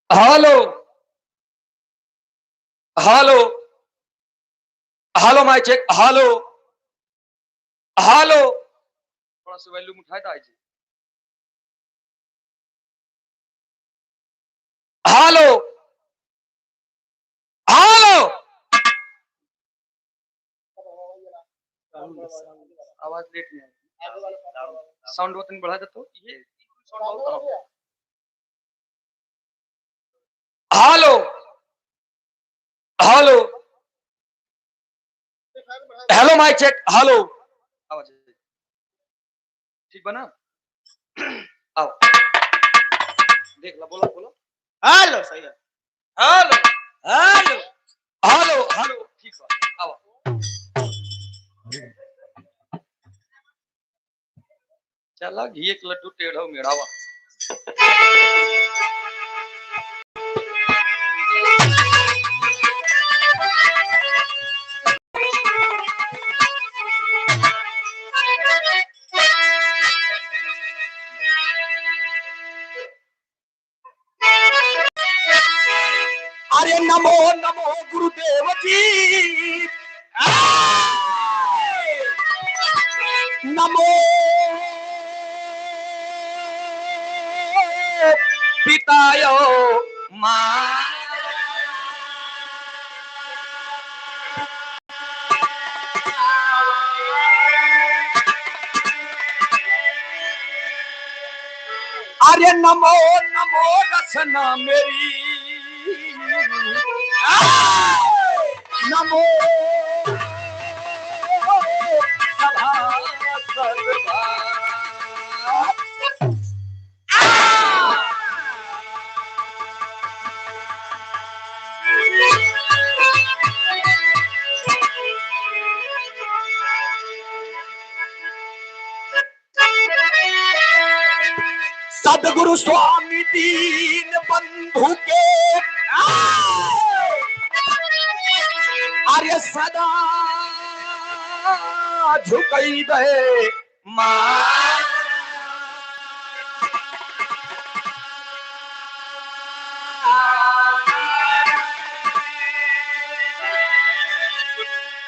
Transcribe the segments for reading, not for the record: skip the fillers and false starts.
Hello hello hello mic check hello hello. थोड़ा सा volume उठाए था। हेलो हेलो, आवाज लेट में आई। साउंड वतन बढ़ा दे तो ये साउंड बहुत। Hello hello hello mic check hello, आवाज ठीक बना। आओ देख ला, बोलो बोलो। हेलो सही है। हेलो हेलो हेलो हेलो, ठीक बा, आओ। चला घी एक लड्डू टेढ़ा मेढ़ावा। अरे नमो नमो गुरुदेव जी, नमो पितायो माँ। अरे नमो नमो रसना मेरी, नमो सदगुरु स्वामी दीन बंधु के, अरे सदा झुकई दे मां।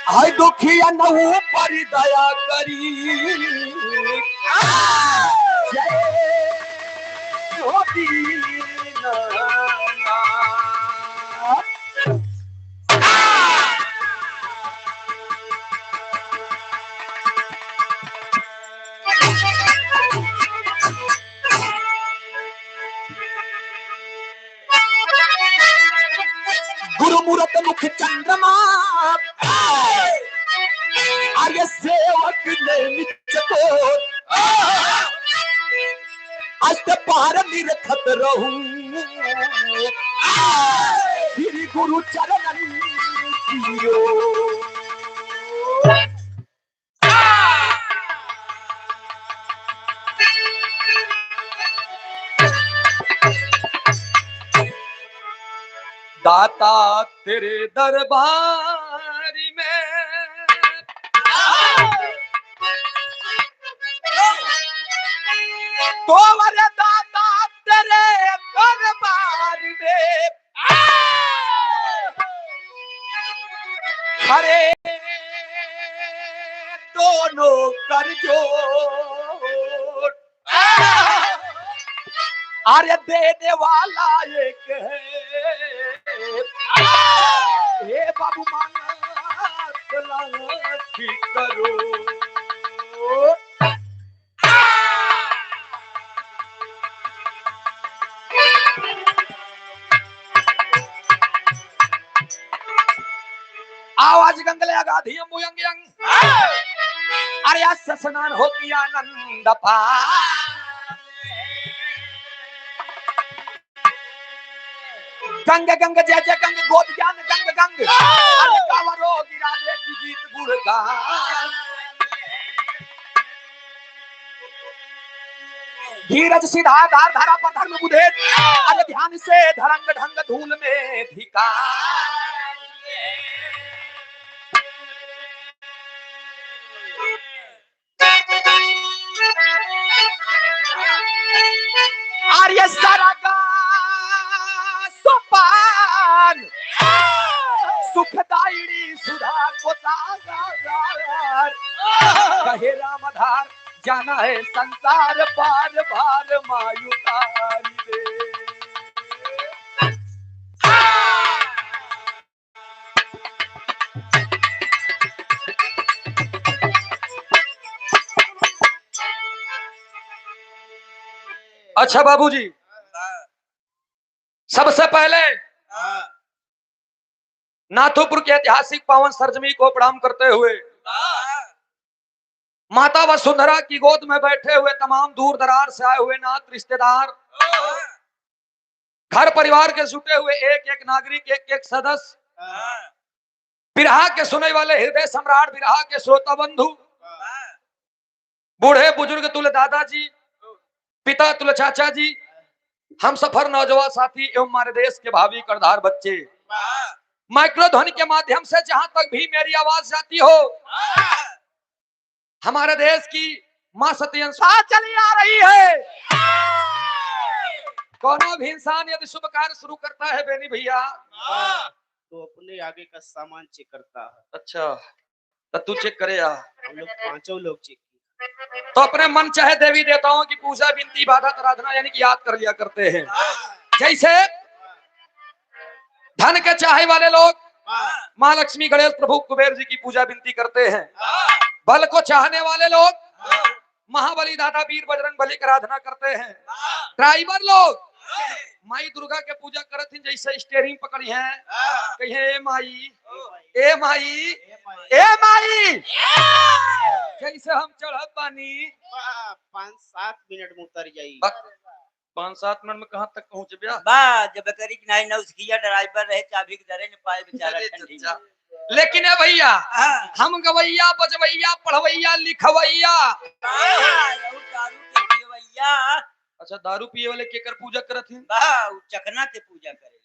हाय दुखिया नऊ पर दया करी, जय हो दीननाथ। गुरु मूरत मुख चंद्रमा, आर्य सेवक ने चकोर, अष्ट पार निरखत रहूं श्री गुरु चरणन कियो। दाता तेरे दरबार में। तो अरे दाता तेरे दरबार में अरे दोनों कर जोड़, अरे देने वाला एक है। हे बाबू मांगत लाखी करो। आवाज गंगले अगाधी अंबु अंग अंग, अरे आज स्नान हो कि आनंद पा। गंग गंग जय जय गंग गोद ज्ञान गंग गंग, अरे कावरो गिरा दे की गीत गुणगान। धीरज सीधा धार धारा पर धर्म बुधे, अरे ध्यान से धरंग ढंग धूल में धिका। आर्य सरगा सोपान सुखदायिनी सुधा को सागर, कहे रामधार जाना है संसार पार भार मायुतारी दे। अच्छा बाबूजी, सबसे पहले नाथुपुर के ऐतिहासिक पावन सरजमी को प्रणाम करते हुए माता वसुंधरा की गोद में बैठे हुए तमाम दूर दरार से आए हुए नाथ रिश्तेदार, घर परिवार के जुटे हुए एक एक नागरिक, एक एक सदस्य, बिरहा के सुनने वाले हृदय सम्राट, बिरहा के श्रोता बंधु, बूढ़े बुजुर्ग तुल दादाजी, पिता तुल चाचा जी, हम सफर नौजवान साथी एवं हमारे देश के भावी कर्णधार बच्चे, माइक्रो ध्वनि के माध्यम से जहां तक भी मेरी आवाज जाती हो, हमारे देश की मां सती चली आ रही है। कोनो भी इंसान यदि शुभ कार्य शुरू करता है बेनी भैया, तो अपने आगे का सामान चेक करता है। अच्छा, तो तू चेक करे यार। हम लोग पांचों लोग चेक किए। तो अपने मन चाहे देवी देवताओं की पूजा विनती इबादत आराधना यानी कि याद कर लिया करते हैं। जैसे धन के चाहे वाले लोग माँ लक्ष्मी गणेश प्रभु कुबेर जी की पूजा विनती करते हैं। बल को चाहने वाले लोग महाबली दादा वीर बजरंग बली की आराधना करते हैं। ड्राइवर लोग माई दुर्गा के पूजा करत हैं, जैसे स्टेयरिंग पकड़ी है, कहे ए माई, ए माई, ए माई, जैसे हम चढ़त बानी 5-7 मिनट में उतर जाई। 5-7 मिनट में कहाँ तक पहुँच गया? बा जब करी कि नहीं नौसखिया ड्राइवर रहे चाबी के दरे न पाए बेचारा अरे ठंडी चचा। में। लेकिन ए भैया, हाँ, हम गवैया बजवैया पढ़वैया लिखवैया, हाँ, और दारू के पियवैया। अच्छा दारू पिए वाले केकर पूजा करत हैं? बा उ चखना के पूजा करे।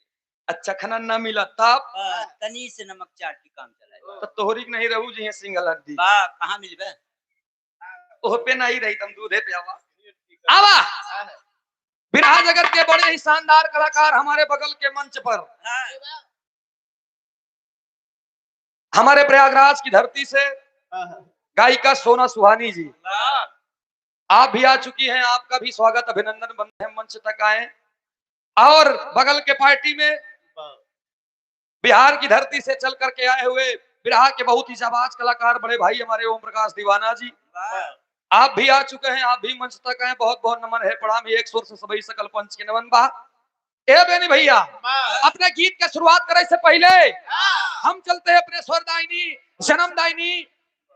अच्छा खाना ना मिला तब बा, तनी से नमक चाट के काम चलाए। तो तोहरी के नहीं रहू जी सिंगल हड्डी बा कहाँ मिलबे? ओह पे नहीं रही तुम दूधे पे आवा आवा। बिरहा जगत के बड़े ही शानदार कलाकार हमारे बगल के मंच पर, हाँ, हमारे प्रयागराज की धरती से गायिका सोना सुहानी जी, आप भी आ चुकी हैं, आपका भी स्वागत अभिनंदन बंद है, मंच तक आए। और बगल के पार्टी में बिहार की धरती से चल करके आए हुए बिरहा के बहुत ही जाबाज कलाकार बड़े भाई हमारे ओम प्रकाश दीवाना जी, आप भी आ चुके हैं, आप भी मंच तक आए, बहुत बहुत नमन है, प्रणाम। एक सुर से सभी सकल पंच के नमन बा। ए बेनी भैया, अपने गीत के शुरुआत करे से पहले हम चलते हैं अपने स्वरदायिनी जन्मदायिनी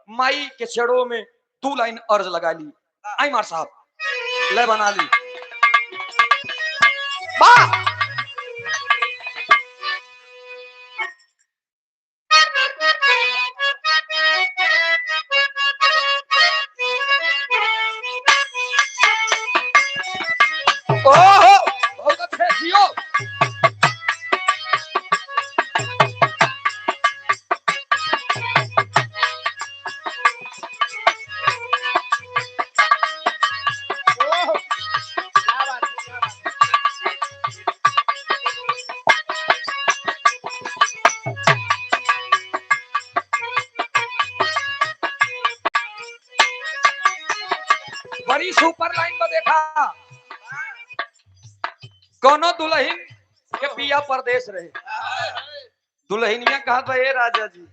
माई के चरणों में 2 लाइन अर्ज लगा ली। आई मार साहब ले बना ली। वाह ओहो, बहुत अच्छे जियो। सुपर लाइन में देखा कोनो दुल्हन के पिया परदेश रहे, दुल्हनिया कहा था ए राजा जी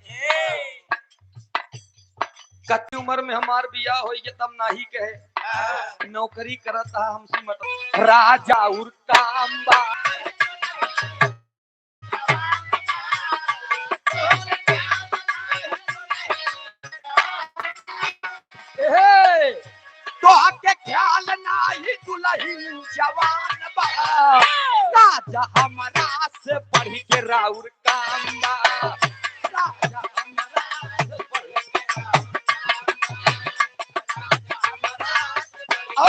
कति उम्र में हमार बिया होई के तब नाही कहे, नौकरी करता हमसे मत राजा उर काम बा। तो के ख्याल नाही दुल्हन जवान बा, राजा हमारा से बढ़ के राउर काम बा, राजा हमारा से बढ़ के ओ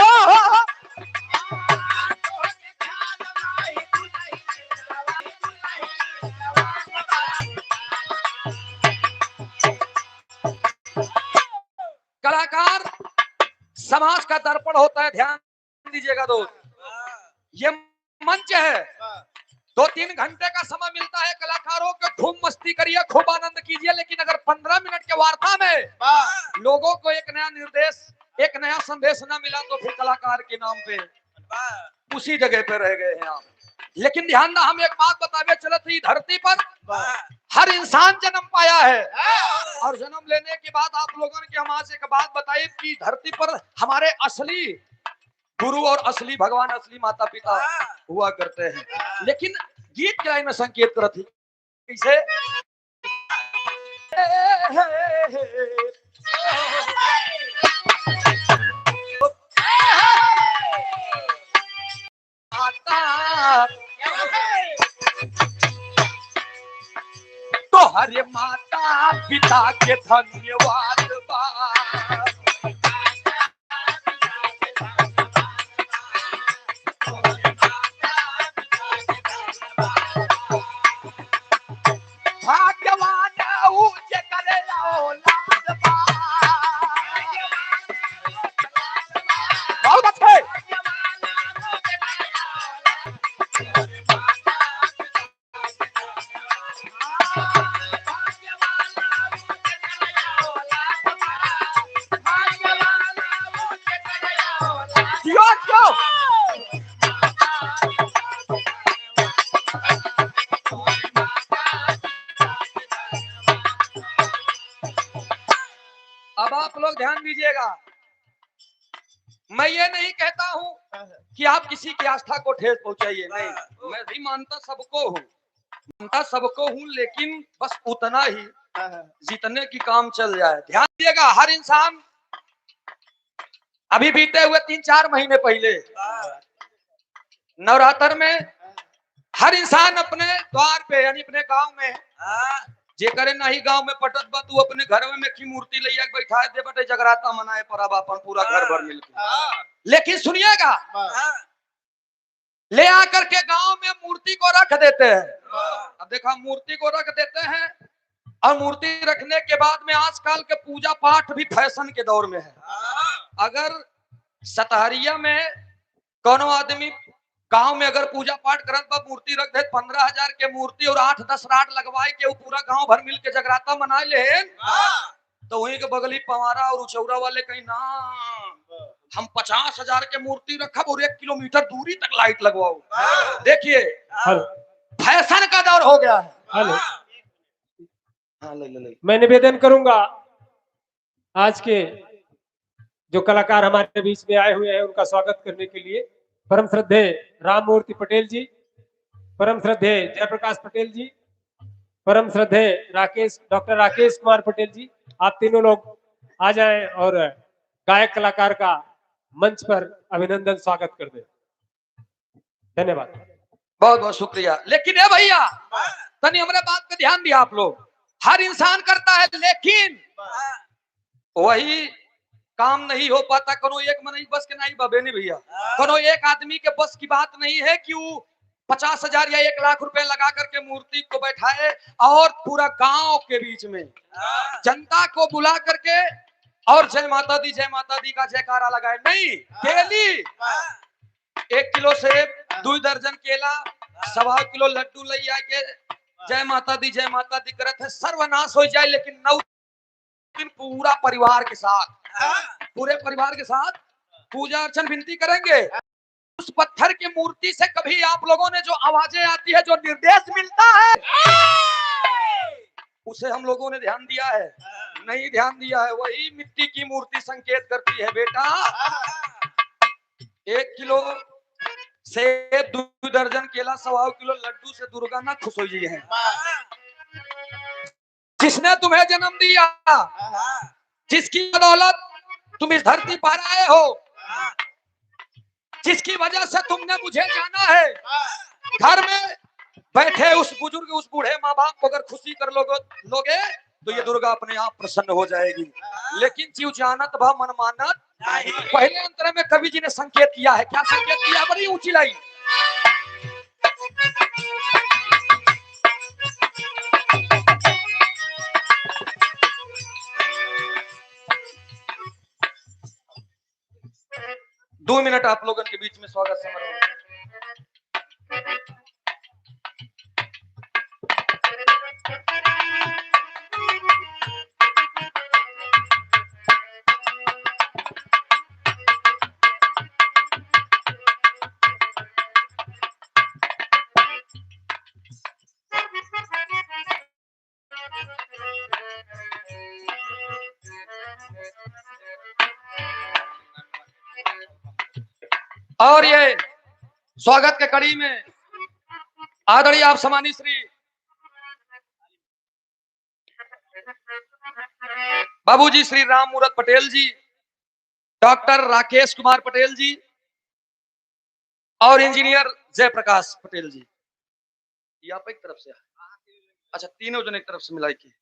कलाकार समाज का दर्पण होता है, ध्यान दीजिएगा दोस्त। ये मंच है, 2-3 घंटे का समय मिलता है कलाकारों को, खूब मस्ती करिए, खूब आनंद कीजिए, लेकिन अगर 15 मिनट के वार्ता में लोगों को एक नया निर्देश, एक नया संदेश ना मिला तो फिर कलाकार के नाम पे उसी जगह पे रह गए हैं आप। लेकिन ध्यान ना, हम एक बात बतावे चलत ही, धरती पर हर इंसान जन्म पाया है और जन्म लेने के बाद आप लोगों ने हम आज एक बात बताई कि धरती पर हमारे असली गुरु और असली भगवान, असली माता पिता हुआ करते हैं। लेकिन गीत के लाइन में संकेत करत ही कैसे, तो हरे माता पिता के धन्यवाद बा, भाग्यवान ऊंचे करे औलाद बा। बहुत अच्छे। अब आप लोग ध्यान दीजिएगा, मैं ये नहीं कहता हूं कि आप किसी की आस्था को ठेस पहुंचाइए, नहीं, मैं भी मानता सबको हूं, मानता सबको हूं, लेकिन बस उतना ही जितने की काम चल जाए। ध्यान दीजिएगा, हर इंसान अभी बीते हुए 3-4 महीने पहले नवरात्र में हर इंसान अपने द्वार पे, यानी अपने गांव में, जे करे नहीं गांव में पटत बा तू अपने घर में की मूर्ति ले बैठा दे बटे जगराता मनाए पर अब अपन पूरा घर भर मिलके। लेकिन सुनिएगा, ले आकर के गांव में मूर्ति को रख देते हैं। अब देखा, मूर्ति को रख देते हैं और मूर्ति रखने के बाद में आजकल के पूजा पाठ भी फैशन के दौर में है। अगर सतहरिया में कोनो आदमी गांव में अगर पूजा पाठ करत बा, मूर्ति रख दे 15,000 के मूर्ति और 8-10 रात लगवाए के वो पूरा गांव भर मिल के जगराता मनाए ले, तो वहीं के बगली पवारा और उचौरा वाले कहीं ना हम 50,000 के मूर्ति रखब और 1 किलोमीटर दूरी तक लाइट लगवाओ। देखिए फैशन का दौर हो गया है। हेलो, हाँ, ले, ले, ले। मैं निवेदन करूंगा आज के जो कलाकार हमारे बीच में आए हुए हैं उनका स्वागत करने के लिए परम श्रद्धेय राममूर्ति पटेल जी, परम श्रद्धेय जयप्रकाश पटेल जी, परम श्रद्धेय डॉक्टर राकेश कुमार पटेल जी, आप तीनों लोग आ जाएं और गायक कलाकार का मंच पर अभिनंदन स्वागत कर दें। धन्यवाद, बहुत बहुत शुक्रिया। लेकिन ए भैया तनी हमरे बात पे ध्यान दिया आप लोग, हर इंसान करता है लेकिन वही काम नहीं हो पाता। कोनो एक मन बस के नहीं बाबे नहीं भैया, कोनो एक आदमी के बस की बात नहीं है कि वो 50,000 या 1 लाख रुपए लगा करके मूर्ति को बैठाए और पूरा गांव के बीच में जनता को बुला करके और जय माता दी जय माता दी का जयकारा लगाए। नहीं, डेली 1 किलो सेब, 2 दर्जन केला, 1.25 किलो लड्डू ले आके जय माता दी करत है, सर्वनाश हो जाए। लेकिन 9 दिन पूरा परिवार के साथ, पूरे परिवार के साथ पूजा अर्चन विनती करेंगे। उस पत्थर की मूर्ति से कभी आप लोगों ने जो आवाजें आती है, जो निर्देश मिलता है, उसे हम लोगों ने ध्यान दिया है? नहीं ध्यान दिया है। वही मिट्टी की मूर्ति संकेत करती है, बेटा 1 किलो सेब, 2 दर्जन केला, 1.25 किलो लड्डू से दुर्गा ना खुश हो जी है। जिसने तुम्हें जन्म दिया, जिसकी बदौलत तुम इस धरती पर आए हो, जिसकी वजह से तुमने मुझे जाना है, घर में बैठे उस बुजुर्ग, उस बूढ़े माँ बाप को अगर खुशी कर लोगे तो ये दुर्गा अपने आप प्रसन्न हो जाएगी। लेकिन जीव जानत भा मन मानत। पहले अंतरे में कवि जी ने संकेत किया है। क्या संकेत किया? बड़ी ऊंची लाइन। दो मिनट आप लोगों के बीच में स्वागत समारोह। और ये स्वागत के कड़ी में आदरणीय आप समानी श्री बाबूजी श्री राम मूरत पटेल जी, डॉक्टर राकेश कुमार पटेल जी और इंजीनियर जयप्रकाश पटेल जी, ये आप एक तरफ से, अच्छा तीनों जन एक तरफ से मिलाई की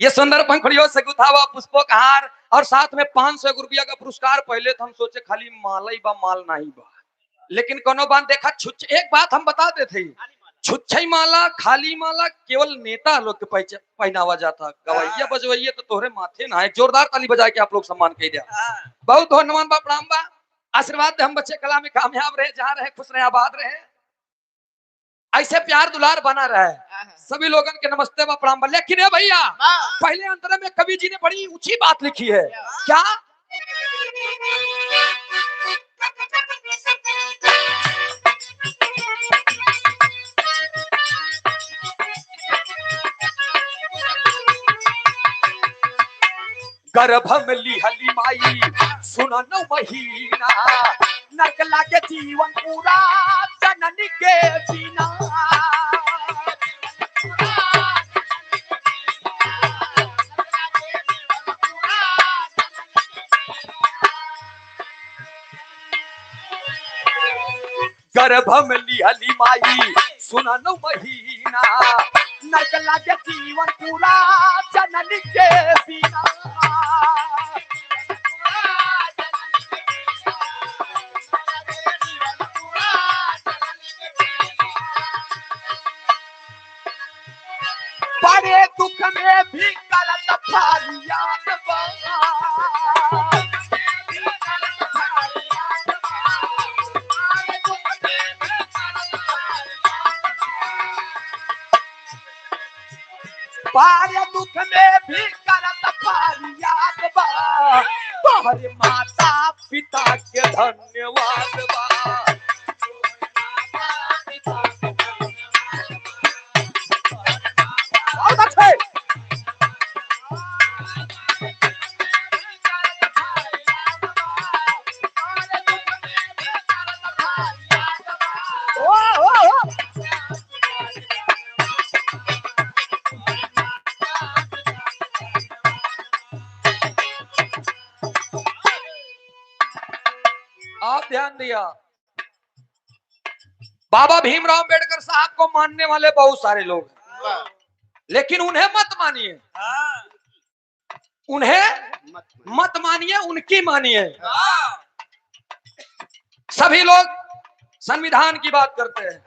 ये सुंदर पंखुड़ियों से गुथा हुआ पुष्पों का हार और साथ में 500 रुपया का पुरस्कार। पहले तो हम सोचे खाली माला ही बा, माल नहीं बा, लेकिन कोनो बात देखा छुच्छ, एक बात हम बता देते थे, छुच्छई माला खाली माला केवल नेता लोग के पहनावा जाता, गवैया बजवैया तो तोहरे माथे ना है। जोरदार ताली बजा के आप लोग सम्मान कर दिया, बहुत धन्यवाद बा, प्रणाम बा, आशीर्वाद दे हम बच्चे कला में कामयाब रहे, जहाँ रहे खुश रहे, आबाद रहे, ऐसे प्यार दुलार बना रहे। सभी लोगों के नमस्ते बा, प्रणाम बा। लेकिन भैया पहले अंतरे में कवि जी ने बड़ी ऊंची बात लिखी है। क्या? गर्भ में लिहली माई सुन 9 महीना, नरक लागे जीवन पूरा जननी के जीना। गर्भ में लिहली माई सुन 9 महीना, नरक लागे जीवन पूरा जननी के बिना। बड़े दुख में भी करत फरियाद बा, बारे दुख में भी करत फरियाद बा, तोहरे माता पिता के धन्यवाद बा। बहुत अच्छे। ओ, ओ, ओ। आप ध्यान दिया, बाबा भीमराव अंबेडकर साहब को मानने वाले बहुत सारे लोग हैं, लेकिन उन्हें मत मानिए, उन्हें मत मानिए, उनकी मानिए। सभी लोग संविधान की बात करते हैं।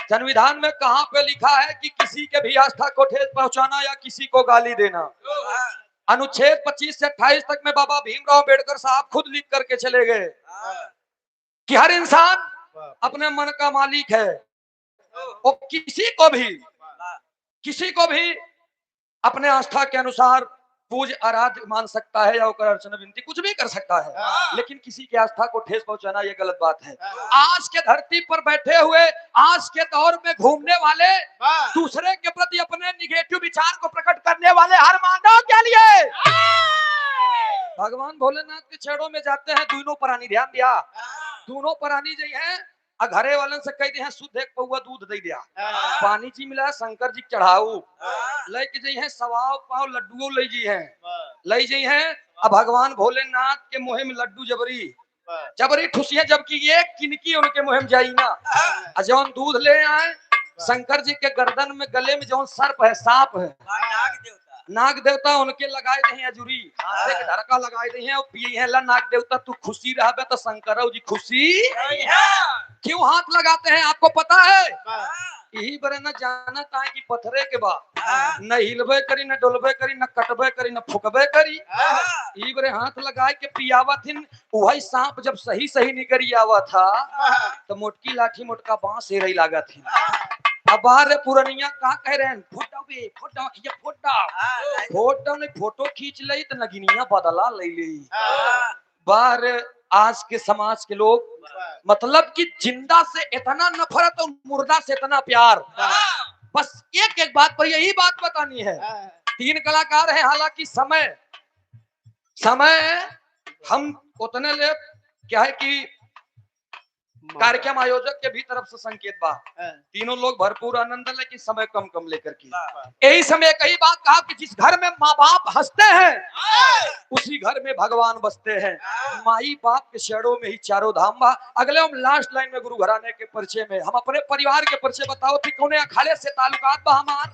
संविधान में कहां पे लिखा है कि किसी के भी आस्था को ठेस पहुंचाना या किसी को गाली देना? अनुच्छेद 25 से 28 तक में बाबा भीमराव अंबेडकर साहब खुद लिख करके चले गए कि हर इंसान अपने मन का मालिक है और किसी को भी अपने आस्था के अनुसार पूज आराध्य मान सकता है या ओकर अर्चना विनती कुछ भी कर सकता है, लेकिन किसी की आस्था को ठेस पहुंचाना ये गलत बात है। आज के धरती पर बैठे हुए, आज के दौर में घूमने वाले, दूसरे के प्रति अपने निगेटिव विचार को प्रकट करने वाले हर मानव के लिए भगवान भोलेनाथ के चरणों में जाते हैं दोनों प्राणी। ध्यान दिया, दोनों प्राणी जो है घरे वालन से कह दे हैं शुद्ध एक पौआ दूध दे दिया, पानी जी मिला शंकर जी चढ़ाऊ लेके जी है, सवाव पाव लड्डू ले जी है, ले जी है। अब भगवान भोलेनाथ के मुँह में लड्डू जबरी जबरी ठुसिया, जबकि ये किनकी उनके मुँह में जाई ना। जौन दूध ले आए शंकर जी के गर्दन में गले में जौन सर्प है, सांप है, नाग देवता उनके लगाए रहे अजुरी, एक धड़का लगाए रहे हैं और पिए हैं। ला नाग देवता तू खुशी रहा तो शंकर जी खुशी क्यों हाथ लगाते हैं आपको पता है? यही बरे न जाना था कि पत्थरे के बाद न हिलबे करी, न डोलबे करी, न कटबे करी, न फुकबे करी। यही बरे हाथ लगाए के पियावा थिन, वही सांप जब सही सही निकरी आवा था तो मोटकी लाठी मोटका बांस हे रही लागा थी। अब बाहर पुरनिया का कह रहे हैं फोटो बे फोटो ये फोटो फोटो ने फोटो खींच ली तो नगिनिया बदला ले ली। बाहर आज के समाज के लोग मतलब कि जिंदा से इतना नफरत और मुर्दा से इतना प्यार। बस एक एक बात पर यही बात बतानी है। तीन कलाकार हैं, हालांकि समय समय हम उतने ले क्या है कि कार्यक्रम आयोजक के भी तरफ से संकेत बा, तीनों लोग भरपूर आनंद लेकिन समय कम कम लेकर के। यही समय कई बात कहा कि जिस घर में माँ बाप हंसते हैं उसी घर में भगवान बसते हैं। माई बाप के शरणों में ही चारों धाम बा। अगले हम लास्ट लाइन में गुरु घराने के परिचय में हम अपने परिवार के परिचय बताओ थी कौने अखाड़े से ताल्लुकात बा हमार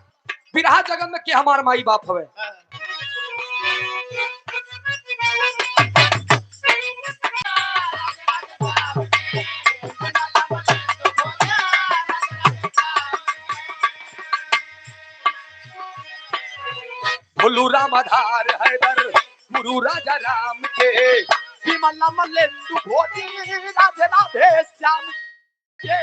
बिरहा जगत में के हमार माई बाप हवे। भोलू रामाधार हैदर गुरु राजा राम के विमला मलेंदु भोजी राधे राधे श्याम के।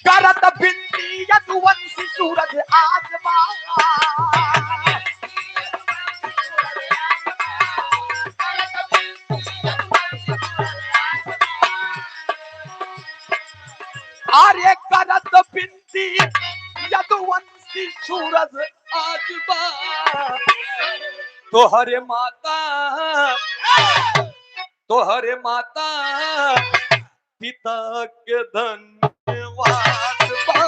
करत बिंदी यदुवंशी सूरज आजमा आर्य करत बिंदी यदुवंशी सूरज आजमा तोहरे माता तोहरे माता पिता के धन्यवाद बा।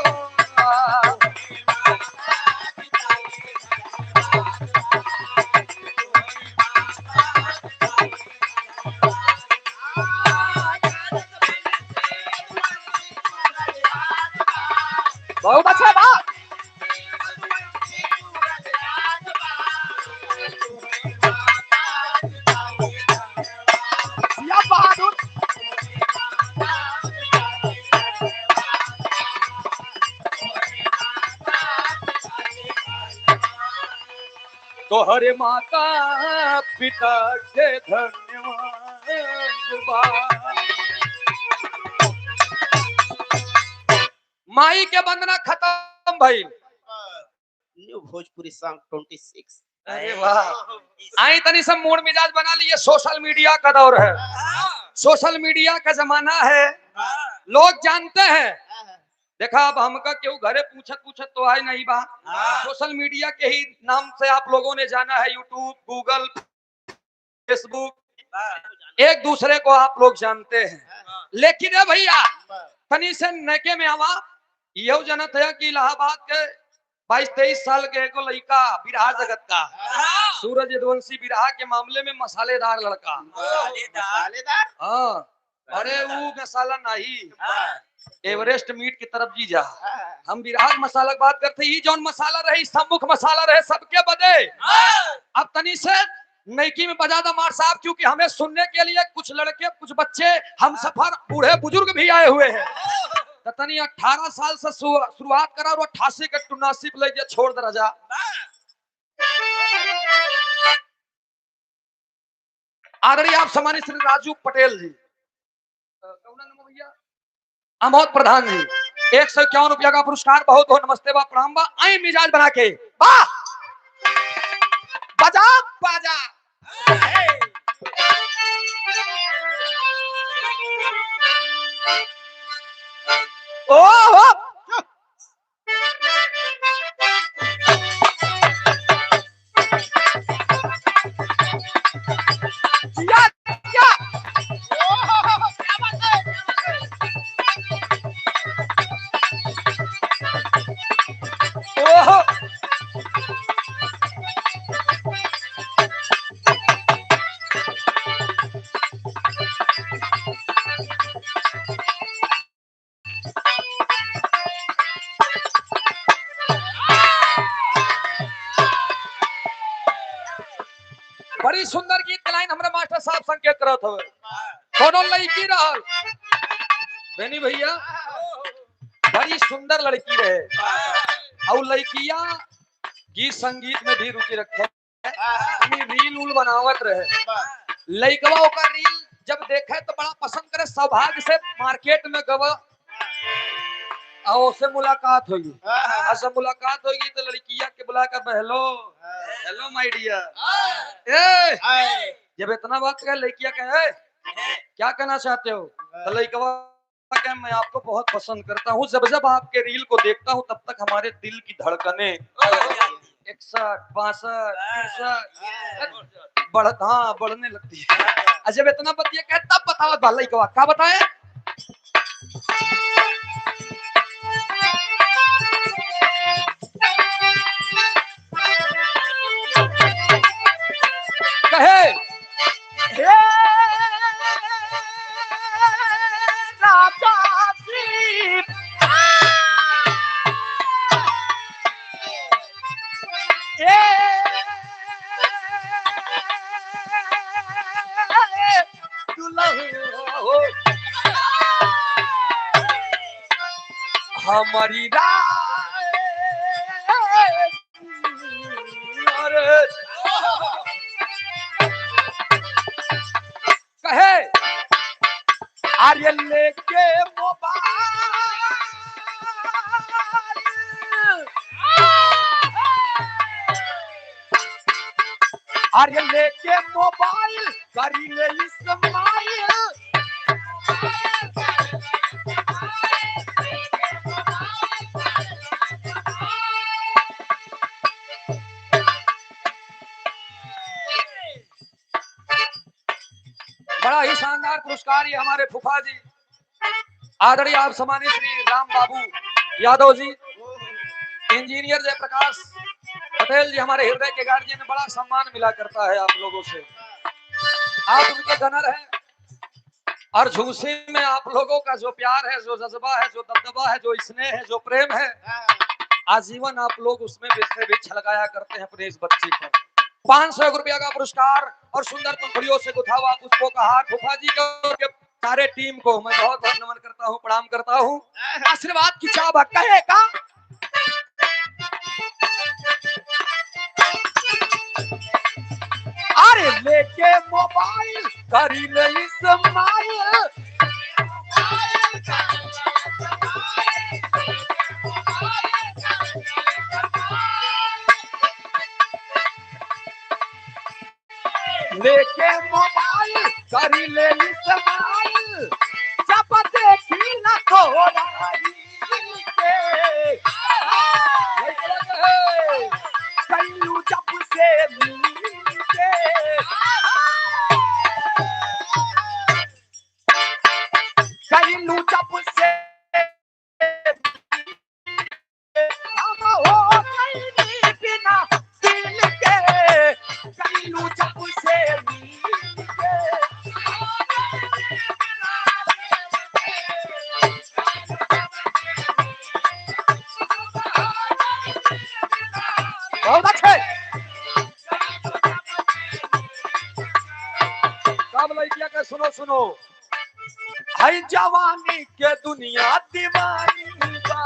बहुत अच्छा बात। या बहादुर तोहरे माता पिता के धन्यवाद बा। माई के वंदना खत्म भाई। New Bhojpuri song 26। अरे वाह, आई तनी सब मूड मिजाज बना लिए। सोशल मीडिया का दौर है, सोशल मीडिया का जमाना है, लोग जानते हैं। देखा अब हमका क्यों घरे पूछत पूछत तो आए नहीं बा। सोशल मीडिया के ही नाम से आप लोगों ने जाना है, यूट्यूब, गूगल, फेसबुक, एक दूसरे को आप लोग जानते हैं। लेकिन भैया तनी से नके में आवा यह जनत है कि इलाहाबाद के 22-23 साल के एगो लड़का बिरहा जगत का सूरज यदुवंशी बिरहा के मामले में मसालेदार लड़का। मसालेदार? हाँ, अरे वो मसाला नहीं, एवरेस्ट मीट की तरफ जी जा। हम बिरहा मसाला की बात करते ही जौन मसाला रहे सम्मुख मसाला रहे सबके बदे। अब तनी से नैकी में बजा दा मार साहब, क्योंकि हमें सुनने के लिए कुछ लड़के कुछ बच्चे हम सफर बूढ़े बुजुर्ग भी आए हुए हैं। तनी 18 साल से शुरुआत करा और 88 के 79 ले जा छोड़ दे राजा। आदरणीय आप सम्मानित श्री राजू पटेल जी, कौन नाम है भैया? अमोद प्रधान जी, 151 रुपया का पुरस्कार। बहुत बहुत नमस्ते बा, प्रणाम बा। आई मिजाज बना के वाह बजा बाजा। ओ हो जिया, जिया। ओहो बड़ी सुंदर गीत के लाइन हमरा मास्टर साहब संकेत करत हवे। कोनो लड़की रहल बेनी भैया, बड़ी सुंदर लड़की रहे और लड़कियां गीत संगीत में भी रुचि रखे, अपनी रील उल बनावत रहे। लड़कवा ओकर रील जब देखे तो बड़ा पसंद करे। सौभाग्य से मार्केट में गवा और उससे मुलाकात होगी। ऐसा मुलाकात होगी तो लड़किया के बुला कर हेलो हेलो my dear, ए जब इतना बात कहे लड़किया कहे क्या कहना चाहते हो, तो लड़कवा कहे मैं आपको बहुत पसंद करता हूँ, जब जब आपके रील को देखता हूँ तब तक हमारे दिल की धड़कने 61 62 63 बढ़, हाँ बढ़ने लगती है। और जब इतना बतिया कहे तब बताओ लड़कवा क्या बताए। कहे हे राजा जी, ए दुल्हन हमारी राय कहे आर्य लेके मोबाइल आर्य लेके मोबाइल करी ले इस्माइल। बड़ा ही शानदार पुरस्कार ये हमारे फूफा जी आदरणीय आप सम्मानित श्री राम बाबू यादव जी, इंजीनियर जयप्रकाश पटेल जी हमारे हृदय के गार्जियन, बड़ा सम्मान मिला करता है आप लोगों से। आप उनके गनर हैं और झूसी में आप लोगों का जो प्यार है, जो जज्बा है, जो दबदबा है, जो स्नेह है, जो प्रेम है, आजीवन आप लोग उसमें भी छलकाया करते हैं अपने इस बच्चे पर। 500 रुपया का पुरस्कार और सुंदर पंखुड़ियों से गुथा हुआ पुष्पों का हार फूफा जी के सारे टीम को मैं बहुत बहुत नमन करता हूँ, प्रणाम करता हूँ। आशीर्वाद की चाह कहेगा अरे लेके मोबाइल करी ले इस्माइल। लेके मोबाइल करी ले इस्माइल, जब देखी ना थोड़ा कल्लू जब से मिलके कल्लू जब से हम हो गई बिना दिल के कल्लू जब से मिलके। बहुत अच्छे सब लड़कियां के सुनो सुनो, हाय जवानी के दुनिया दीवानी बा,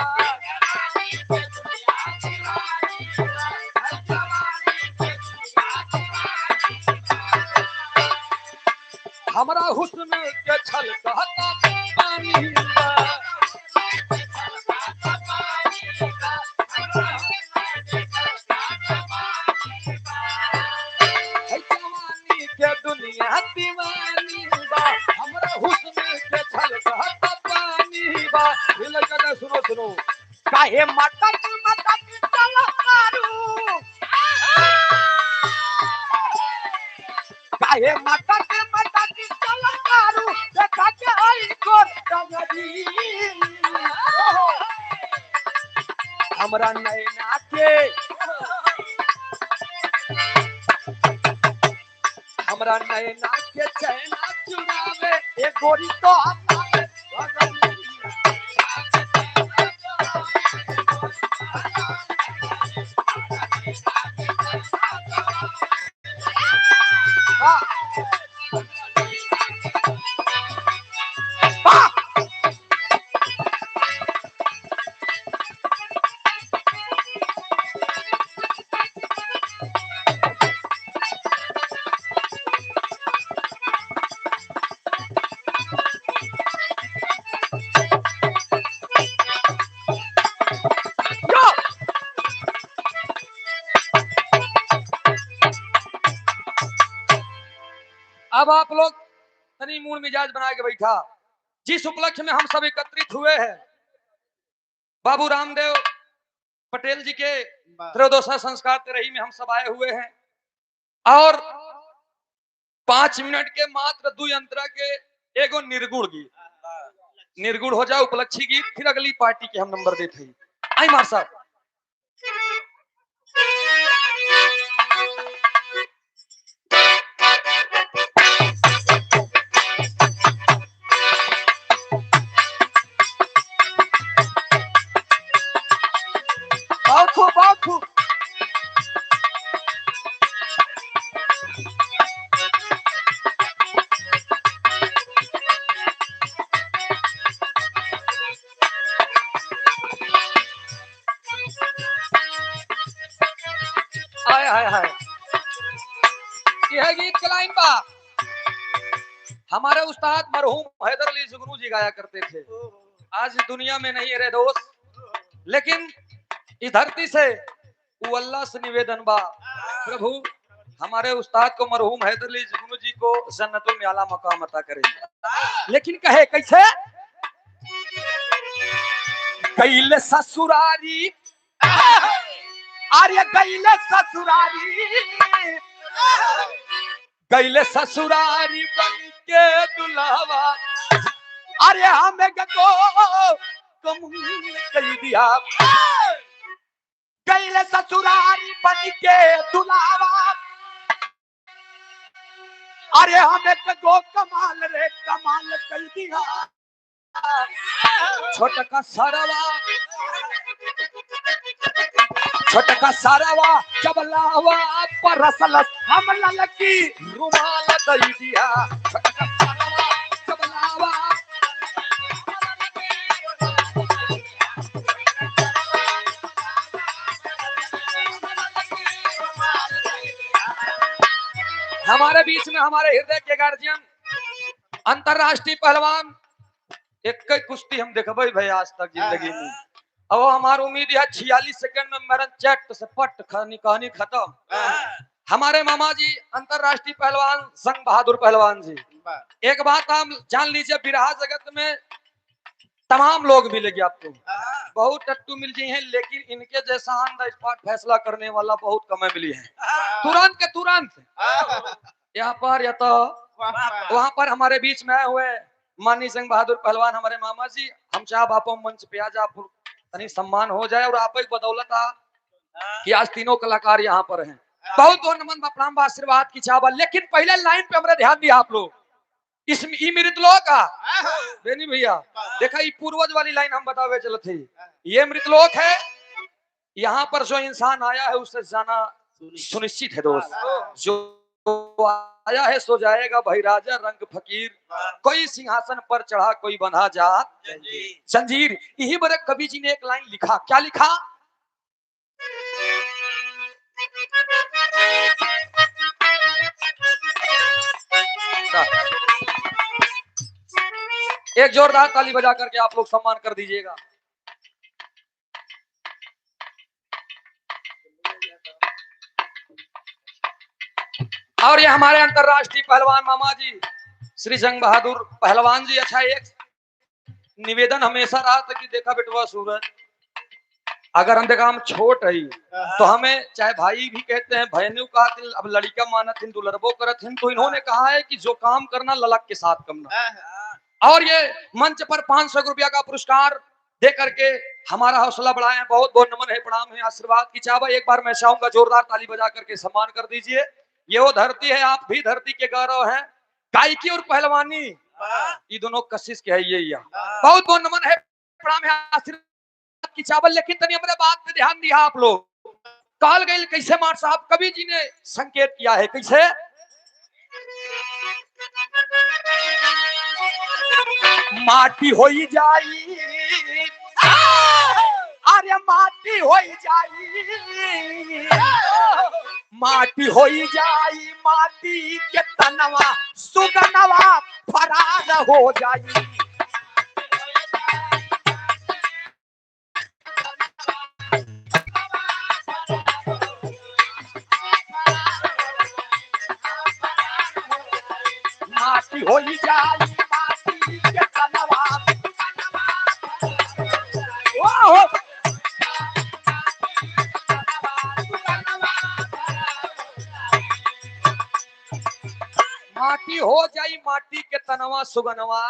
हमरा हुस्न के छलकता पानी बा। है जवानी के दुनिया दीवानी बा, हमरा हुस्न के छलकता पानी बा। ये लड़का का सुनो सुनो, काहे मटक मटक चल मारू, काहे मटक मटक चल मारू, देखा के आई गोर डगरी। हमरा नैना के, हमरा नैना के चैना चुरावे, ए गोरी तो हमारे। वाह वाह। यो! अब आप लोग तनी मूड मिजाज बना के बैठा। जिस उपलक्ष्य में हम सब एकत्रित हुए हैं, बाबू रामदेव पटेल जी के त्रयोदशा संस्कार तेरही में हम सब आए हुए हैं और 5 मिनट के मात्र दो यंत्रा के एगो निर्गुण गीत, निर्गुण हो जाए उपलक्षी गीत, फिर अगली पार्टी के हम नंबर देते हैं। आई मार साहब। बहुत खूब, बहुत खूब। हाय हाय हाय, यह गीत कलाइन बा हमारे उस्ताद मरहूम हैदर अली जुगनू जी गाया करते थे। आज दुनिया में नहीं रहे दोस्त, लेकिन इस धरती से वो अल्लाह से निवेदन बा, प्रभु हमारे उस्ताद को मरहूम हैदर अली जुगनू जी को जन्नतुल में आला मकाम अता करे। लेकिन कहे कैसे, कैले ससुरारी, अरे गैले ससुरारी, गैले ससुरारी बन के दुल्हवा, अरे हमें गो कमूल कह दिया। गैले ससुरारी बन के दुल्हवा, अरे हमें गो कमाल रे कमाल कह दिया। छोटका सरवा, छोटका सारावा चबलावा परसलस, हम ललकी रुमाल दई दिया। छोटका सारावा चबलावा। हमारे बीच में हमारे हृदय के गार्जियन अंतरराष्ट्रीय पहलवान, एक कुश्ती हम देखबे भाई आज तक जिंदगी में, अब हमारी उम्मीद है 46 सेकंड में मरन चट से पट कहानी खत्म। हमारे मामा जी अंतरराष्ट्रीय पहलवान संग बहादुर पहलवान जी, एक बात आप जान लीजिए, बिरहा जगत में तमाम लोग मिलेंगे आपको, बहुत टट्टू मिल गई हैं, लेकिन इनके जैसा ऑन the spot फैसला करने वाला बहुत कम मिली है। तुरंत के तुरंत यहाँ पर या तो वहां पर हमारे बीच में आए हुए माननीय सिंह बहादुर पहलवान हमारे मामा जी, हम चाह बापो मंच पे आ जा तनी सम्मान हो जाए और आप एक बदौलत आ कि आज तीनों कलाकार यहाँ पर हैं। बहुत बहुत नमन प्रणाम आशीर्वाद की चाह, लेकिन पहले लाइन पे हमने ध्यान दिया आप लोग, इस मृतलोक का बेनी भैया देखा, ये पूर्वज वाली लाइन हम बतावे चलते थे, ये मृतलोक है, यहाँ पर जो इंसान आया है उसे जाना सुनिश्चित है दोस्त, जो आया है सो जाएगा भाई राजा रंग फकीर, कोई सिंहासन पर चढ़ा कोई बंधा जात जंजीर। यही बड़े कवि जी ने एक लाइन लिखा, क्या लिखा? एक जोरदार ताली बजा करके आप लोग सम्मान कर दीजिएगा। और ये हमारे अंतरराष्ट्रीय पहलवान मामा जी श्री जंग बहादुर पहलवान जी। अच्छा, एक निवेदन हमेशा रहा था कि देखा बेटवा सूरज, अगर हम देखा हम छोट रही तो हमें चाहे भाई भी कहते हैं, भयनु कहते हैं, अब लड़का मानत हिन दुलरबो करत हिन, तो इन्होंने कहा है कि जो काम करना ललक के साथ करना। और ये मंच पर 500 रुपया का पुरस्कार दे करके हमारा हौसला बढ़ाए हैं। बहुत बहुत नमन है, प्रणाम है, आशीर्वाद की चाह। एक बार मैं चाहूंगा जोरदार ताली बजा करके सम्मान कर दीजिए। ये वो धरती है, आप भी धरती के गौरव हैं। गायकी और पहलवानी ये दोनों कशिश के है ये। बहुत बहुत नमन है, प्रणाम है, आशीर्वाद की चावल। लेकिन तनी हमरे बात पे ध्यान दिया आप लोग। काल गई कैसे मार साहब, कवि जी ने संकेत किया है कैसे। माटी होई जाई, अरे माटी होई जाई, माटी होई जाई, माटी के तनवा सुगनवा फरार हो जाई। माटी होई जाई, माटी के तनवा, ओहो माटी हो जाई, माटी के तनवा सुगनवा।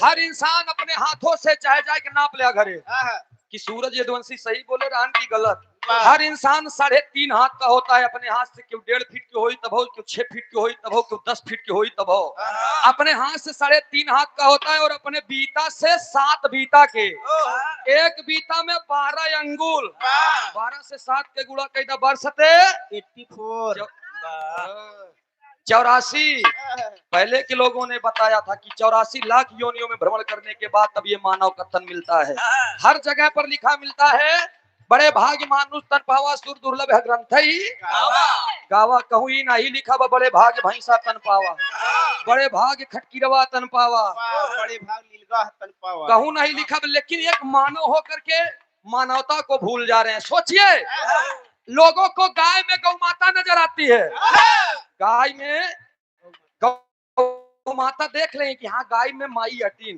हर इंसान अपने हाथों से चाहे जाए के नाप ले घरे कि सूरज यदुवंशी सही बोले रहन की गलत। हर इंसान 3.5 हाथ का होता है अपने हाथ से। क्यों 1.5 फीट की होई तब हो, क्यों 6 फीट की होई तब हो, क्यों 10 फीट की होई तब हो। अपने हाथ से 3.5 हाथ का होता है और अपने बीता से 7 बीता के, एक बीता में 12 अंगुल, 12 से 7 के गुणा कैदा बरसते 84 84। पहले के लोगों ने बताया था कि 84 लाख योनियों में भ्रमण करने के बाद तब ये मानव का तन मिलता है। हर जगह पर लिखा मिलता है, बड़े भाग्य मानुष तन पावा, सुर दुर्लभ है ग्रंथ ही गावा। कहूं ही नहीं लिखा बा, बड़े भाग्य भैंसा तन पावा, बड़े भाग्य खटकीरवा तन पावा, बड़े भाग लीलगा तन पावा, कहूं नहीं लिखा। लेकिन एक मानव होकर के मानवता को भूल जा रहे हैं। सोचिए, लोगों को गाय में गौ माता नजर आती है, गाय में गौ माता देख लें कि हाँ गाय में माई अटीन,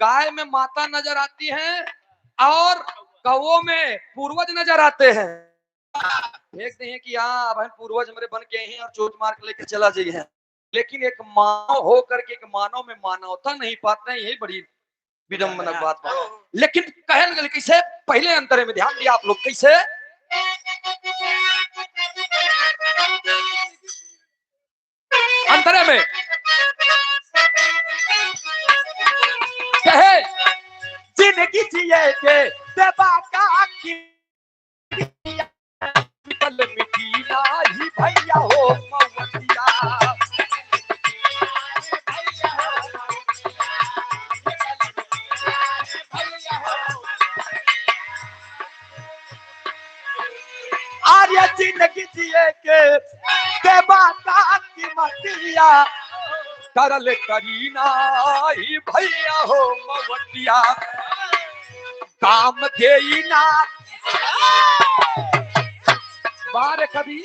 गाय में माता नजर आती है और कौओं में पूर्वज नजर आते हैं। देखते हैं कि हाँ अब हम पूर्वज मेरे बन के हैं और चोट मार के लेके चला जाइए। लेकिन एक मानव हो करके एक मानव में मानवता नहीं पाते हैं, यही बड़ी विडम्बना बात है। लेकिन कहल कैसे, पहले अंतरे में ध्यान दिया आप लोग कैसे। अंतरे में कहे जिंदगी जिए के देवा का की पल मिठी नाही भैया हो मवतिया। आर्य जिंदगी जिए के देवा का की मतिया करल करीना ही भैया हो मवतिया। काम देना बार कभी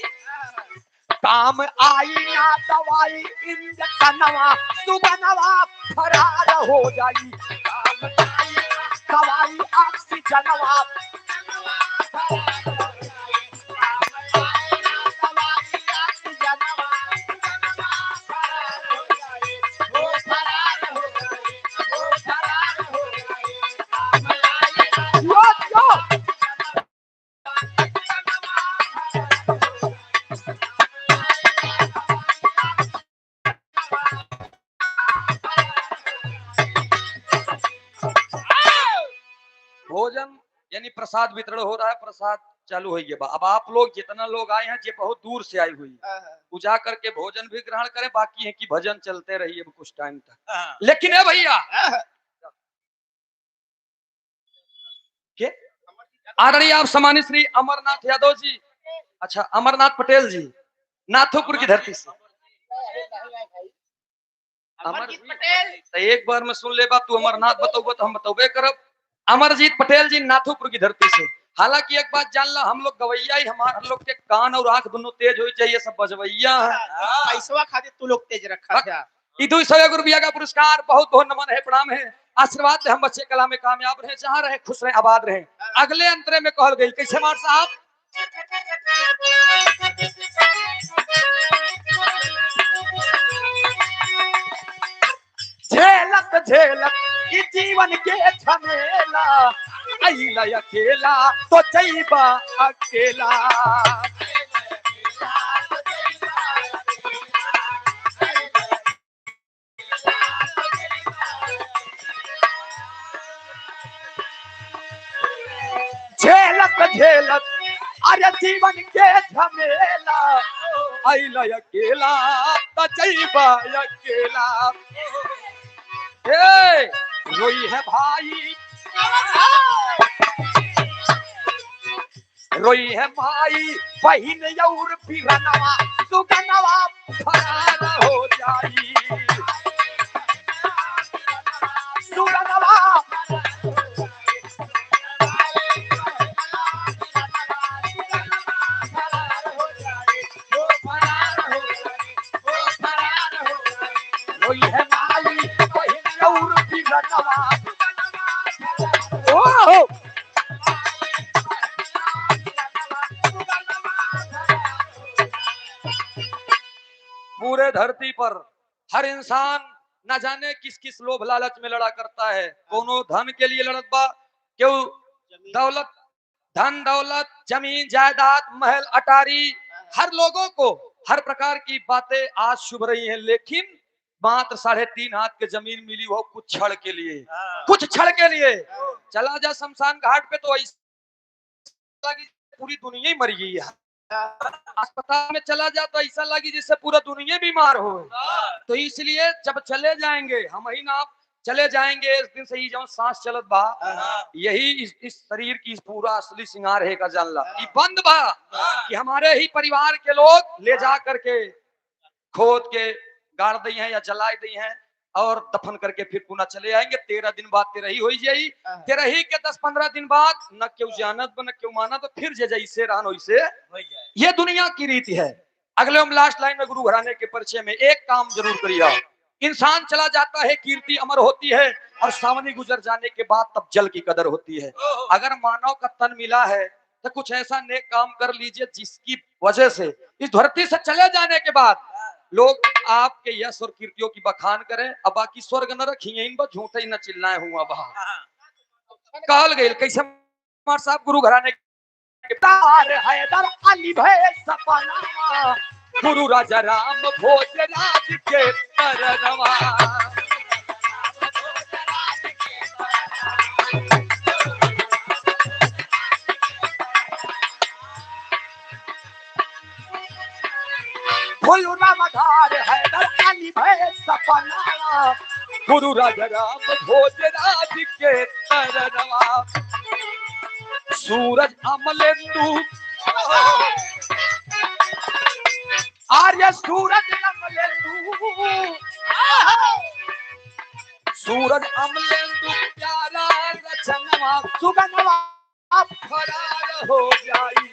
काम आई ना दवाई इंजेक्शनवा सुगनवा फरार हो जाई। काम आई ना दवाई ऑक्सीजनवा भोजन यानी प्रसाद वितरण हो रहा है, प्रसाद चालू हो गया। अब आप लोग जितना लोग आए हैं, जो बहुत दूर से आई हुई, पूजा करके भोजन भी ग्रहण करें, बाकी है कि भजन चलते रहिए कुछ टाइम तक। लेकिन है भैया के आदरणीय आप सम्मानित श्री अमरनाथ यादव जी, अच्छा अमरनाथ पटेल जी, नाथोपुर की धरती से। अमरजीत पटेल। तो एक बार में सुन ले बा तू अमरनाथ बतौबो तो हम बतौबे करब। अमरजीत पटेल जी नाथूपुर की धरती से। हालांकि एक बात जान ला, हम लोग गवैया ही, हमारे लोग के कान और आंख दोनों तेज हो चाहिए, सब बजवैया है। पैसवा खातिर तू लोग तेज रखा था। 200 रुपया का पुरस्कार, बहुत बहुत नमन है, प्रणाम है, आशीर्वाद दे हम बच्चे कला में कामयाब रहे, जहाँ रहे खुश रहे, आबाद रहे। अगले अंतरे में कहल गई कैसे मार साहब? झेलत झेलत ई जीवन के झमेला, अइला अकेला तो जइबा अकेला। झेलत झेलत अरे जीवन के झमेला, अइला अकेला तो जइबा अकेला। ए रोई है भाई, रोई है माई बहिन और फिरनवा, सुगनवा फरार हो जाई। सुगनवा रोई है माई बहिन और फिरनवा। ओ पूरे धरती पर हर इंसान न जाने किस किस लोभ लालच में लड़ा करता है। कोनो धन के लिए लड़त बा, क्यों दौलत, धन दौलत, जमीन जायदाद, महल अटारी, हर लोगों को हर प्रकार की बातें आज शुभ रही हैं, लेकिन मात्र 3.5 हाथ के जमीन मिली वो कुछ क्षण के लिए, कुछ क्षण के लिए। चला जा शमशान घाट पे तो ऐसा लगी पूरी दुनिया ही मर गई है। अस्पताल में चला जा तो ऐसा लगी जिससे पूरा दुनिया बीमार हो। तो इसलिए जब चले जाएंगे हम ही ना आप चले जाएंगे, इस दिन से ही जो सांस चलत बा, यही इस शरीर की पूरा असली सिंगार है का जानला। ये बंद बा कि हमारे ही परिवार के लोग ले जा करके खोद के गाड़ दी है या जला दी है और दफन करके फिर पुनः चले आएंगे। 13 दिन बाद तेरही हो जाई, तेरही के 10-15 दिन बाद न क्यों जानत न क्यों माना, तो फिर जे जैसे रहन वैसे। ये दुनिया की रीति है। अगले हम लास्ट लाइन में गुरु घराने के परिचय में एक काम जरूर करिए। इंसान चला जाता है, कीर्ति अमर होती है, और सावनी गुजर जाने के बाद तब जल की कदर होती है। अगर मानव का तन मिला है तो कुछ ऐसा नेक काम कर लीजिए जिसकी वजह से इस धरती से चले जाने के बाद लोग आपके यश और कीर्तियों की बखान करें। अब बाकी स्वर्ग न रखिए, इन पर झूठे ही न चिल्लाए हुआ वहां कहल गई कैसे मार साहब गुरु घराने के तार हैदर अली भय सपना, गुरु राजा राम भोज राज के तरनवा। गुरु रामधार हैदर अली भय सपना, गुरु राजा राम भोज राज के तरनवा। सूरज अमलेंदु आर्य, सूरज अमलेंदु, सूरज अमलेंदु प्यारा रचनवा, सुगनवा फरार हो जाई।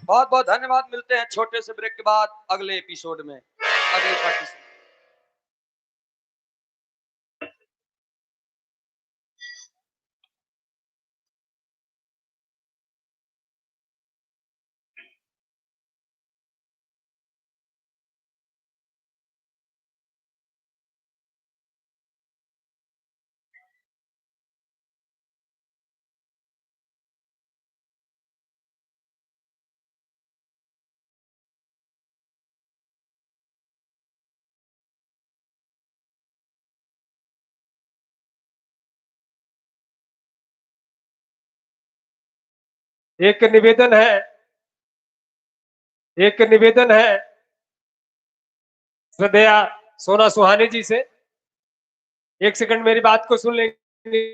बहुत बहुत धन्यवाद। मिलते हैं छोटे से ब्रेक के बाद अगले एपिसोड में, अगले पार्टी से। एक निवेदन है, एक निवेदन है श्रद्धेया सोना सुहानी जी से, एक सेकंड मेरी बात को सुन लेंगे।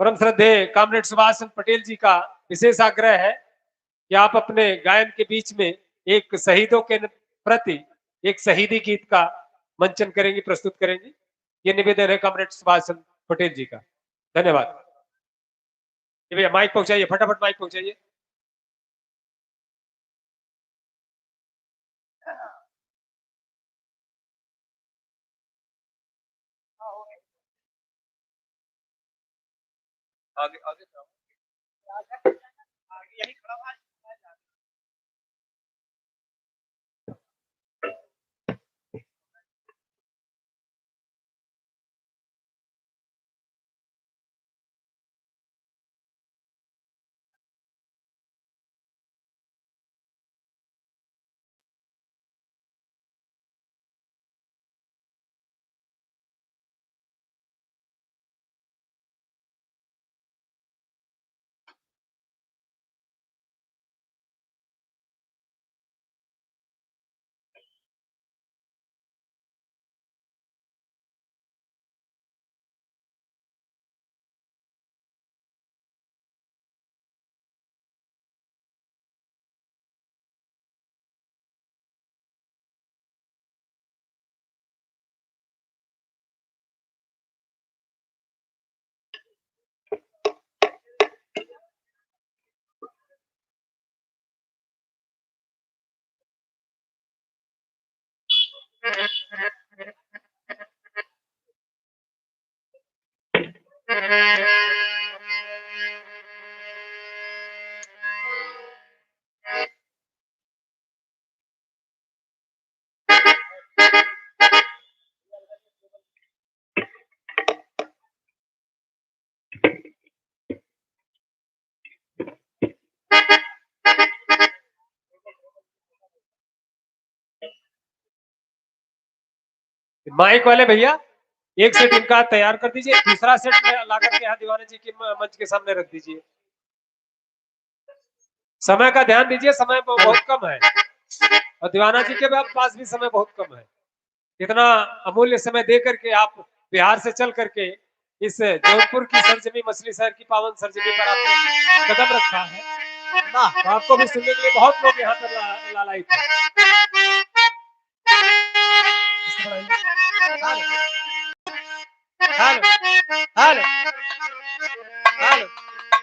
परम श्रद्धेय कामरेड सुभाष चंद्र पटेल जी का विशेष आग्रह है कि आप अपने गायन के बीच में एक शहीदों के प्रति एक शहीदी गीत का मंचन करेंगी, प्रस्तुत करेंगी। ये निवेदन है कामरेड सुभाष चंद्र पटेल जी का। धन्यवाद। भैया माइक पहुंचाइए, फटाफट माइक पहुंचाइए। आगे आगे माइक वाले भैया एक सेट इनका तैयार कर दीजिए, दूसरा सेट ला करके यहाँ दीवाना जी के मंच के सामने रख दीजिए। समय का ध्यान दीजिए, समय बहुत कम है और दीवाना जी के पास भी समय बहुत कम है। इतना अमूल्य समय दे करके आप बिहार से चल करके इस जौनपुर की सरजमी, मछली शहर की पावन सरजमी पर आपने कदम रखा है, तो आपको भी सुनने के लिए बहुत लोग यहाँ पर लालायित हैं। Hello hello hello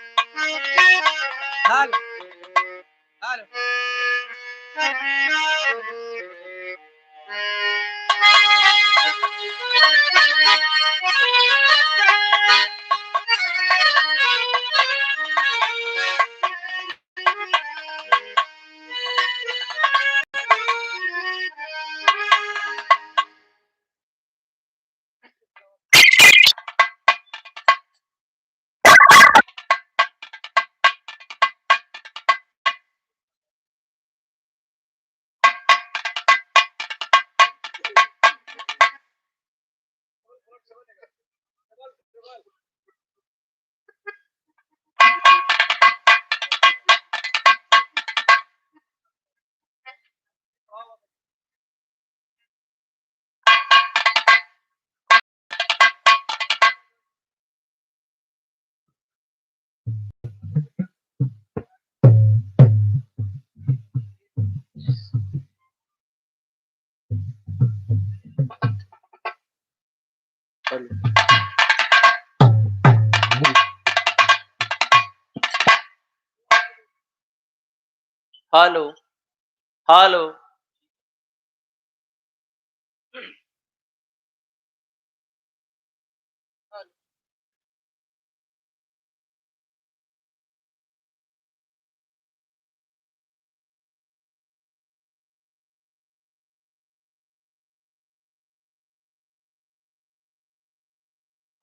hello hello. Hello hello.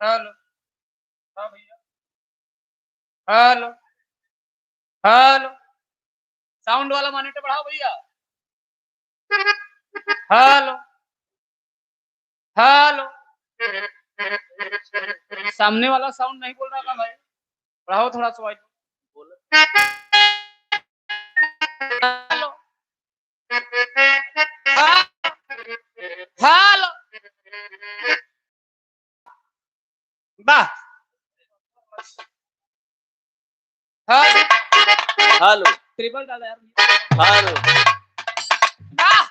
Hello हाँ भैया, हेलो हेलो। साउंड वाला मॉनिटर बढ़ाओ भैया। हेलो हेलो, सामने वाला साउंड नहीं बोल रहा था भाई, बढ़ाओ थोड़ा सा। हेलो हेलो वाह हेलो हेलो ट्रिपल डाला यार हेलो वाह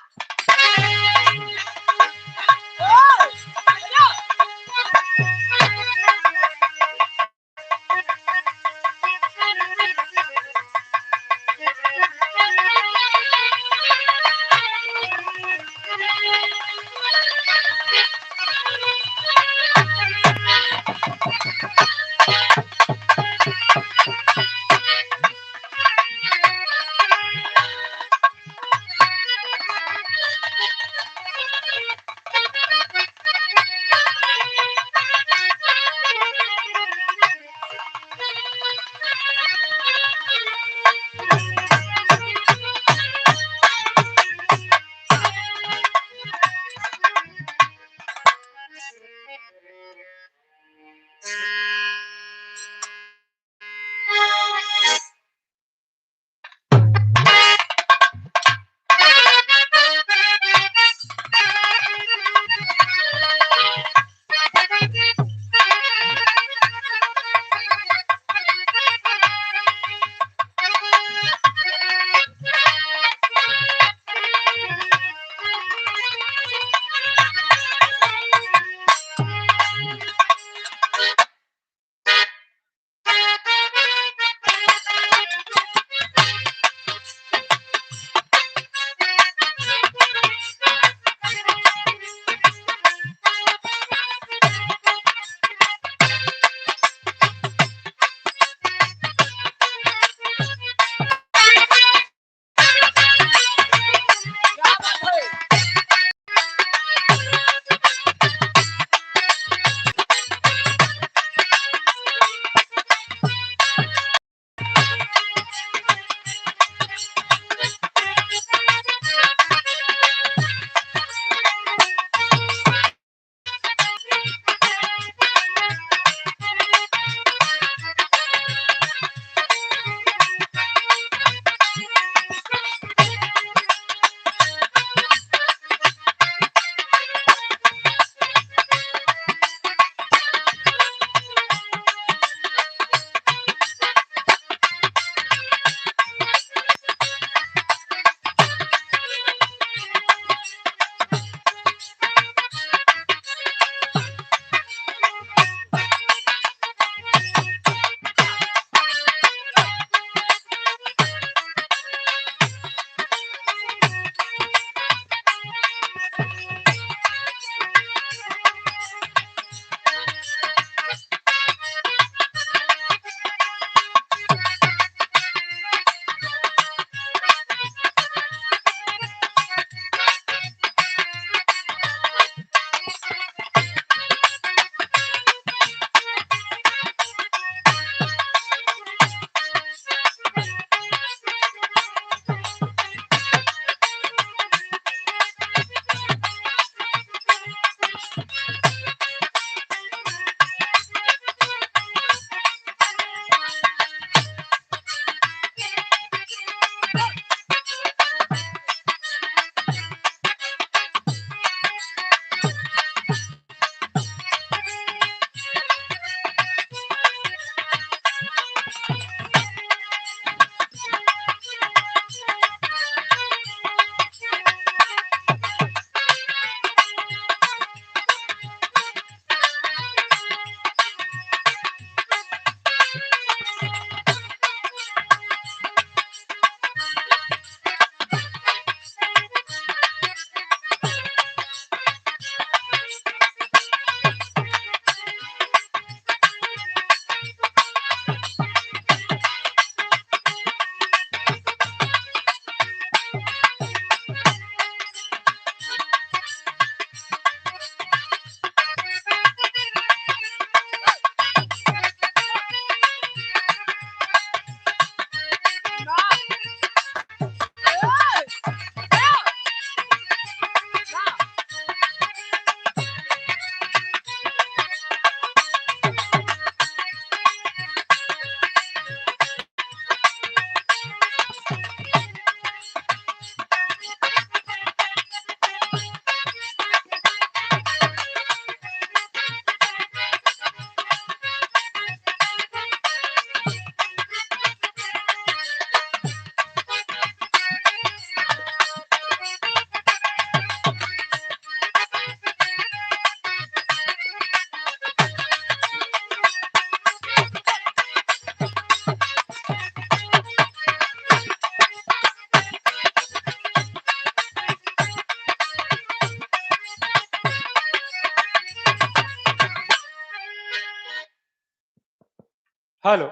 हेलो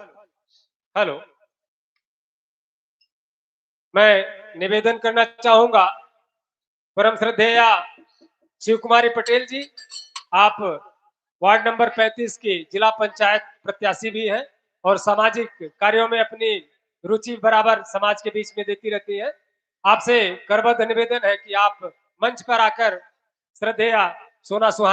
हेलो, मैं निवेदन करना चाहूंगा परम श्रद्धेया शिव कुमारी पटेल जी, आप वार्ड नंबर 35 की जिला पंचायत प्रत्याशी भी हैं और सामाजिक कार्यों में अपनी रुचि बराबर समाज के बीच में देती रहती है। आपसे करबद्ध निवेदन है कि आप मंच पर आकर श्रद्धेया सोना सुहानी